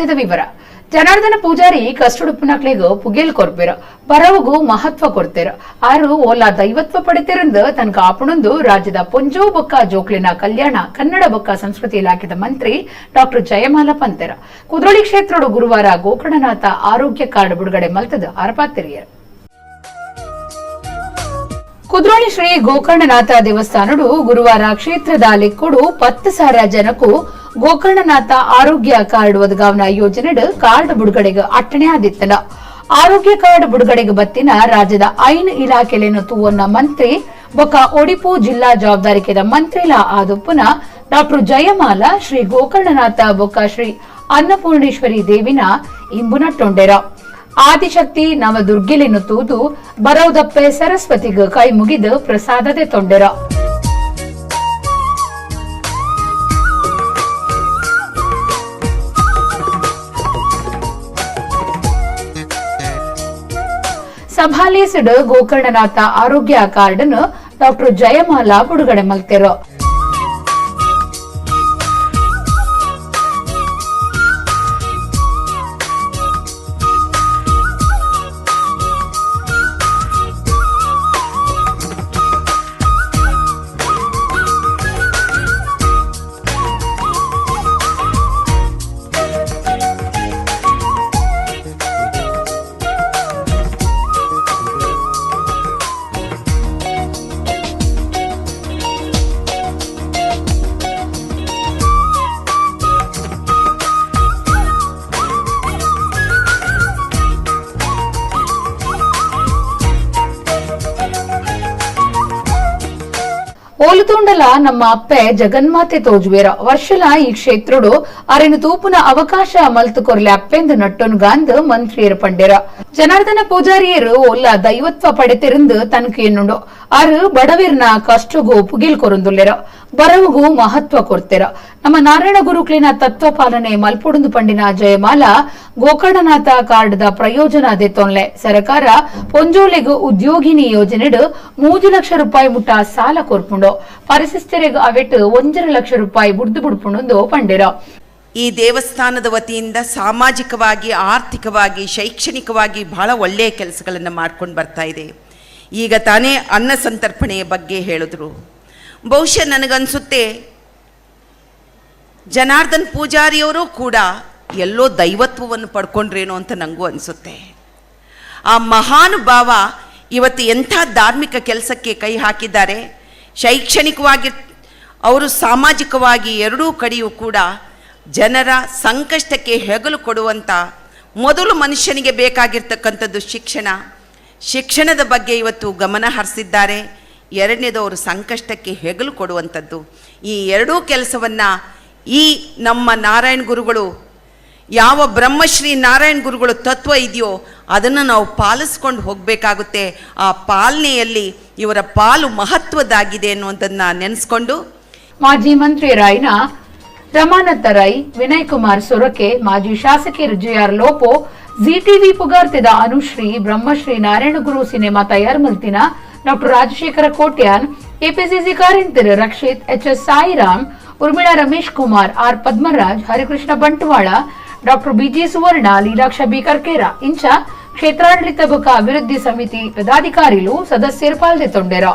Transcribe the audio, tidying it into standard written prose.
ವಾರ್ತೆದ ವಿವರ. ಜನಾರ್ದನ ಪೂಜಾರಿ ಕಷ್ಟುಡುಪ್ಪುನಕ್ಲೆಗ್ ಪುಗೇಲ್ ಕೊರ್ಪೆರ್, ಬರವುಗು ಮಹತ್ವ ಕೊರ್ತೆರ್. ಆರು ಓಲಾ ದೈವತ್ವ ಪಡೆತಿರಂದು ತನ್ಕ ಆಪುಣೊಂದು ರಾಜ್ಯದ ಪೊಂಜೋ ಬೊಕ್ಕ ಜೋಕ್ಲಿನ ಕಲ್ಯಾಣ ಕನ್ನಡ ಬೊಕ್ಕ ಸಂಸ್ಕೃತಿ ಇಲಾಖೆದ ಮಂತ್ರಿ ಡಾಕ್ಟರ್ ಜಯಮಾಲ ಪಂತೆರ್. ಕುದ್ರೋಳಿ ಕ್ಷೇತ್ರಡು ಗುರುವಾರ ಗೋಕರ್ಣನಾಥ ಆರೋಗ್ಯ ಕಾರ್ಡ್ ಬಿಡುಗಡೆ ಮಲ್ತದ ಆರಪಾತೆರಿಯರ್. ಕುದ್ರೋಳಿ ಶ್ರೀ ಗೋಕರ್ಣನಾಥ ದೇವಸ್ಥಾನಡು ಗುರುವಾರ ಕ್ಷೇತ್ರದ ಲೆಕ್ಕೊಡು 10,000 ಜನಕ್ಕೂ ಗೋಕರ್ಣನಾಥ ಆರೋಗ್ಯ ಕಾರ್ಡ್ ಒದಗಾವನ ಯೋಜನೆಡು ಕಾರ್ಡ್ ಬಿಡುಗಡೆಗೆ ಅಟ್ಟಣೆ ಆದಿತ್ತನ. ಆರೋಗ್ಯ ಕಾರ್ಡ್ ಬಿಡುಗಡೆಗೆ ಬತ್ತಿನ ರಾಜ್ಯದ 5 ಇಲಾಖೆಲೇನು ತೂವನ್ನ ಮಂತ್ರಿ ಬೊಕ್ಕ ಒಡಿಪು ಜಿಲ್ಲಾ ಜವಾಬ್ದಾರಿಕೆದ ಮಂತ್ರಿಲ ಆದುಪ್ಪುನ ಡಾಕ್ಟರ್ ಜಯಮಾಲ ಶ್ರೀ ಗೋಕರ್ಣನಾಥ ಬೊಕ್ಕ ಶ್ರೀ ಅನ್ನಪೂರ್ಣೇಶ್ವರಿ ದೇವಿನ ಇಂಬುನಟ್ಟೊಂಡೆರ. ಆದಿಶಕ್ತಿ ನವದುರ್ಗಿಲೆನು ತೂದು ಬರೌದಪ್ಪೆ ಸರಸ್ವತಿಗೆ ಕೈ ಮುಗಿದು ಪ್ರಸಾದದೆ ತೊಂಡೆರ. ಸಭಾಲೇಸಡ್ ಗೋಕರ್ಣನಾಥ ಆರೋಗ್ಯ ಕಾರ್ಡ್ ಅನ್ನು ಡಾಕ್ಟರ್ ಜಯಮಾಲಾ ಬಿಡುಗಡೆ ಮಲ್ತೆರು. ಓಲುತುಂಡಲ ನಮ್ಮ ಅಪ್ಪೆ ಜಗನ್ಮಾತೆ ತೋಜುವೇರ ವರ್ಷಲ ಈ ಕ್ಷೇತ್ರಡು ಅರೆನು ತೂಪುನ ಅವಕಾಶ ಮಲ್ತು ಕೊರ್ಲೆ ಅಪ್ಪೆಂದು ನಟ್ಟೊನ್ ಗಾಂದ್ ಮಂತ್ರಿಯರು ಪಂಡೆರ. ಜನಾರ್ದನ ಪೂಜಾರಿಯರು ಒಲ್ಲ ದೈವತ್ವ ಪಡೆತಿರಂದು ತನಕು ಎನ್ನುಂಡು. ಆರು ಬಡವಿರ್ನ ಕಷ್ಟಗೂ ಪುಗಿಲ್ ಕೊರುಂದುಲ್ಲೆರ, ಬರವುಗೂ ಮಹತ್ವ ಕೊರ್ತೆರ. ನಮ್ಮ ನಾರಾಯಣ ಗುರುಕ್ಲಿನ ತತ್ವ ಪಾಲನೆ ಮಲ್ಪುಡುಂದು ಪಂಡಿನ ಜಯಮಾಲ ಗೋಕರ್ಣನಾಥ ಕಾರ್ಡ್ದ ಪ್ರಯೋಜನ ದೆತ್ತೊನ್ಲೆ. ಸರ್ಕಾರ ಪೊಂಜೋಲೆಗು ಉದ್ಯೋಗಿನಿ ಯೋಜನೆಡು 3 ಲಕ್ಷ ರೂಪಾಯಿ ಮುಟ್ಟ ಸಾಲ ಕೊರ್ಪುಂಡು, ಪರಿಶಿಷ್ಟರಿಗೆ ಅವೆಟ್ಟು 1.5 ಲಕ್ಷ ರೂಪಾಯಿ ಬುಡ್ದು ಬುಡ್ಪುಂಡು ಪಂಡೆರ. ಈ ದೇವಸ್ಥಾನದ ವತಿಯಿಂದ ಸಾಮಾಜಿಕವಾಗಿ, ಆರ್ಥಿಕವಾಗಿ, ಶೈಕ್ಷಣಿಕವಾಗಿ ಬಹಳ ಒಳ್ಳೆಯ ಕೆಲಸಗಳನ್ನು ಮಾಡ್ಕೊಂಡು ಬರ್ತಾ ಇದೆ. ಈಗ ತಾನೇ ಅನ್ನ ಸಂತರ್ಪಣೆಯ ಬಗ್ಗೆ ಹೇಳಿದ್ರು. ಬಹುಶಃ ನನಗನ್ಸುತ್ತೆ ಜನಾರ್ದನ್ ಪೂಜಾರಿಯವರು ಕೂಡ ಎಲ್ಲೋ ದೈವತ್ವವನ್ನು ಪಡ್ಕೊಂಡ್ರೇನೋ ಅಂತ ನನಗೂ ಅನಿಸುತ್ತೆ. ಆ ಮಹಾನುಭಾವ ಇವತ್ತು ಎಂಥ ಧಾರ್ಮಿಕ ಕೆಲಸಕ್ಕೆ ಕೈ ಹಾಕಿದ್ದಾರೆ. ಶೈಕ್ಷಣಿಕವಾಗಿ ಅವರು ಸಾಮಾಜಿಕವಾಗಿ ಎರಡೂ ಕಡೆಯೂ ಕೂಡ ಜನರ ಸಂಕಷ್ಟಕ್ಕೆ ಹೆಗಲು ಕೊಡುವಂಥ, ಮೊದಲು ಮನುಷ್ಯನಿಗೆ ಬೇಕಾಗಿರ್ತಕ್ಕಂಥದ್ದು ಶಿಕ್ಷಣ, ಶಿಕ್ಷಣದ ಬಗ್ಗೆ ಇವತ್ತು ಗಮನ ಹರಿಸಿದ್ದಾರೆ. ಎರಡನೇದು ಅವರು ಸಂಕಷ್ಟಕ್ಕೆ ಹೆಗಲು ಕೊಡುವಂಥದ್ದು. ಈ ಎರಡೂ ಕೆಲಸವನ್ನು ಈ ನಮ್ಮ ನಾರಾಯಣ ಗುರುಗಳು, ಯಾವ ಬ್ರಹ್ಮಶ್ರೀ ನಾರಾಯಣ ಗುರುಗಳು ತತ್ವ ಇದೆಯೋ ಅದನ್ನು ನಾವು ಪಾಲಿಸ್ಕೊಂಡು ಹೋಗಬೇಕಾಗುತ್ತೆ. ಆ ಪಾಲನೆಯಲ್ಲಿ ಇವರ ಪಾಲು ಮಹತ್ವದ್ದಾಗಿದೆ ಅನ್ನುವಂಥದ್ದನ್ನ ನೆನೆಸ್ಕೊಂಡು ಮಾಜಿ ಮಂತ್ರಿ ರಾಯ್ನ ರಮಾನಂದ ರೈ, ವಿನಯ್ ಕುಮಾರ್ ಸೊರಕೆ, ಮಾಜಿ ಶಾಸಕಿ ಜಿಆರ್ ಲೋಪೋ, ಜಿ ಟಿವಿ ಪುಗಾರ್ತಿದ ಅನುಶ್ರೀ, ಬ್ರಹ್ಮಶ್ರೀ ನಾರಾಯಣಗುರು ಸಿನಿಮಾ ತಯಾರು ಮಲ್ತಿನ ಡಾಕ್ಟರ್ ರಾಜಶೇಖರ ಕೋಟ್ಯಾನ್, ಎಪಿಸಿಸಿ ಕಾರ್ಯಂತರು Rakshit, H S Sairam, Urmila Ramesh Kumar, R Padmaraj, Harikrishna Bantwal, doctor BG Suvarna, Leelaksha B Karkera ಇಂಚ ಕ್ಷೇತ್ರಾಡಳಿತ ಬೊಕ ಅಭಿವೃದ್ಧಿ ಸಮಿತಿ ಪದಾಧಿಕಾರಿಲು ಸದಸ್ಯರು ಪಾಲ್ದೆತ್ತೊಂಡೆರು.